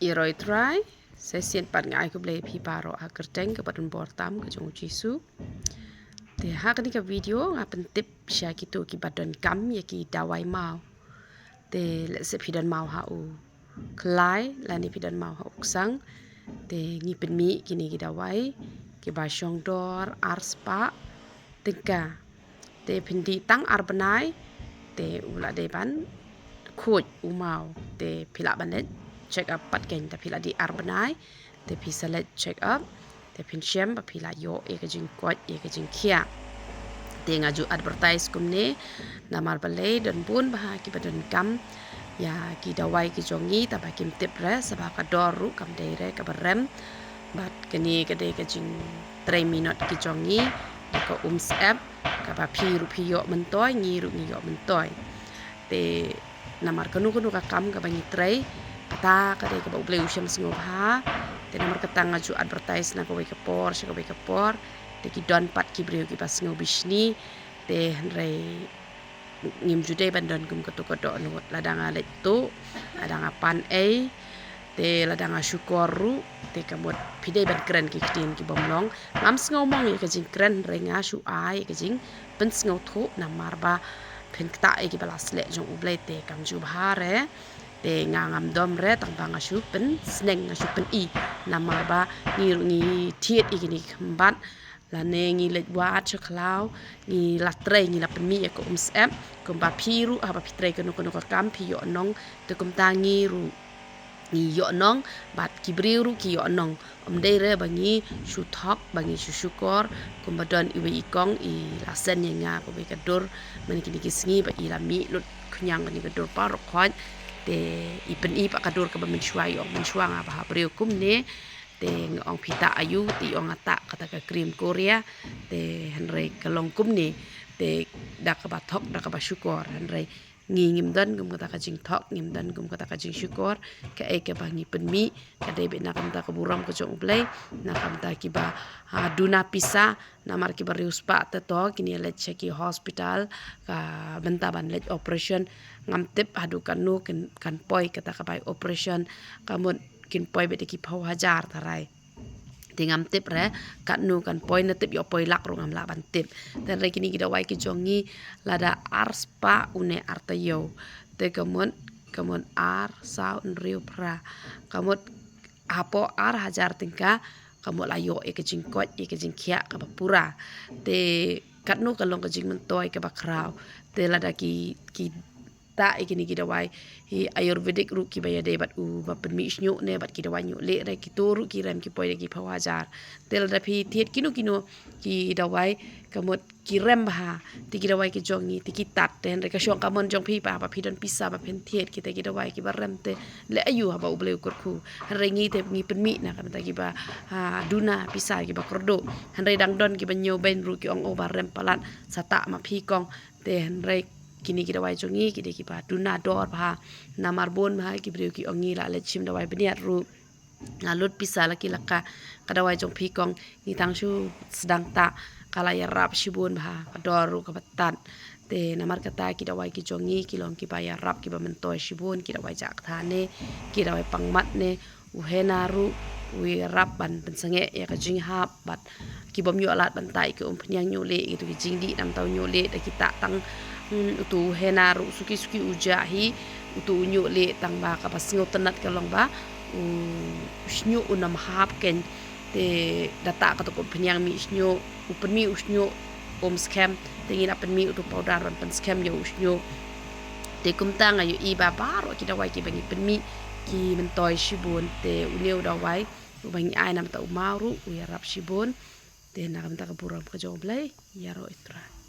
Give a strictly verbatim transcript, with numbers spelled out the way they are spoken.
Ïaroh ïa U Trai, sa shisien pat nga ai khublei ïa phi baroh ha ka kyrteng kaba don bor tam ka jong U Jisu. Te ha kane ka video nga pyntip sha kito kiba donkam ïa ki dawai maw. Te lehse phi don maw ha u khlai lane phi don maw ha u ksang. Te ngi pynmih kine ki dawai kiba shong dor ar spah tyngka. Te phin dih tang ar bnai te u la dei ban khuid u maw. Te phi lah ban leit check up pat keiñ, te phi lah dih ar bnai te phi sa leit check up. Te phin shem ba phi la ïoh ïa ka jingkoit ïa ka jingkhiah. Te nga ju advertise kumne namar balei don bun bha kiba donkam ïa ki dawai ki jong ngi, tangba kim tip re, sa ba ka dor ruh kam dei re kaba rem. Bad kane ka dei ka jingtrei minot ki jong ngi da ka Umsyep, kaba phi ruh phi ïoh myntoi, ngi ruh ngi ïoh myntoi. Te namar kano kano ka kam kaba ngi trei, kata ka dei kaba U Blei u shem sngewbha. Te namar kata nga ju advertise na kawei ka por sha kawei ka por. Te ki don pat ki briew kiba sngew bishni. Te hynrei ngim ju dei ban don kum kato ka dohnud, lada nga leit tuh, lada nga pan ei, te lada nga shukor ruh, te ka mut phi dei ban kren ki ktien ki bym long. Ngam sngew mong ïa ka jingkren, hynrei nga shu ai ïa ka jingpynsngewthuh namar ba phin ktah ïa kiba la sleh jong U Blei, te kam ju bha re. Te nga ngam dom re, tangba nga shu pynsneng, nga shu pyni namar ba ngi ruh ngi thied ïa kine ki khymbat. Lane ngi leit wad sha khlaw, ngi la trei, ngi la pynmih ïa ka Umsyep. Kumba phi ruh haba phi trei kano kano ka kam phi ïoh nong, te kumta ngi ruh ngi ïoh nong, bad ki briew ruh ki ïoh nong. Ym dei re ba ngi shu thok, ba ngi shu shukor. Kumba don iwei i kong i la send ïa nga kawei ka dur man kine ki sngi ba i la mih lut khñiang kane ka dur baroh khoit. Te i pyni pat ka dur kaba mynshuwa, i ong mynshuwa nga bha briew kumne. Te nga ong phi tah aïu, te i ong nga tah kata ka cream Korea. Te hynrei ka long kumne. Te da kaba thok, da kaba shukor, hynrei ngi ngim don kum kata ka jingthok, ngim don kum kata ka jingshukor. Kaei kaba ngi pynmih ka dei beit na ka bynta ka burom ka jong U Blei, na ka bynta kiba, ha, duna pisa. Namar kiba riewspah te to kin ïa leit sha ki hospital ka bynta ban leit operation. Ngam tip haduh katno kin, kan poi kata ka bai operation. Ka mut kin poi beit da ki phew hajar tharai. Te ngam tip re katno kan poi, na tip ïoh poi lak ruh ngam lah ban tip. Te hynrei kine ki dawai ki jong ngi, lada ar spah une ar taïew, te ka mut, ka mut ar saw hynriew phra, ka mut hapoh ar hajar tyngka, ka mut la ïoh ïa ka jingkoit ïa ka jingkhiah kaba pura. Te katno ka long ka jingmyntoi kaba khraw. Te lada ki, ki tah ïa kine ki dawai hi Ayurvedic ruh kiba ïadei bad u ba pynmih shñiuh ne bad ki dawai ñiuh lieh re, kito ruh ki rem, ki poi da ki phew hajar. Te lada phi thied kino kino ki dawai, ka mut ki rem bha. Te ki dawai ki jong ngi te ki tad, te hynrei ka shong ka mon jong phi ba, ba phi don pisa ba phin thied kita ki dawai kiba rem, te leh aïu haba U Blei u kyrkhu. Hynrei ngi te ngi pynmih na ka bynta kiba, ha, duna pisa, kiba kyrduh. Hynrei dang don kiba ñiewbeiñ ruh ki ong, o, ba rem palat, sa tah ma phi kong. Te hynrei kine ki dawai jong ngi ki dei kiba duna dor bha. Namar bun bha ki briew ki ong ngi la leit shim dawai bniat ruh, nga lut pisa la ki la ka. Ka dawai jong phi kong, ngi tang shu sdang tah, ka la ïarap shibun bha, ka dor ruh kaba tad. Te namar kata ki dawai ki jong ngi ki long kiba ïarap, kiba myntoi shibun, ki dawai jakhlia ne, ki dawai pangmat ne, u henna ruh u ïarap ban pynsangeh ïa ka jinghap, bad ki bym ïoh lad ban tah ïa ki umphniang ñiuh lieh, ïa kito ki jingdih namar u ñiuh lieh, da ki tah tang, hmm, uto u henna ruh suki suki u jah hi. Uto u ñiuh lieh, tangba kaba sngewtynnat ka long ba u shñiuh un ym hap keiñ. Te da tah kato ka umphniang mih shñiuh, u pynmih u shñiuh um skhem, te ngi la pynmih uto u powder ban pynskhem ïa u shñiuh. Te kumta nga ïohi ba baroh ki dawai kiba ngi pynmih ki myntoi shibun. Te une u dawai uba ngi ai namar u maw ruh u ïarap shibun. Te na ka bynta ka burom ka jong U Blei, ïaroh ïa U Trai.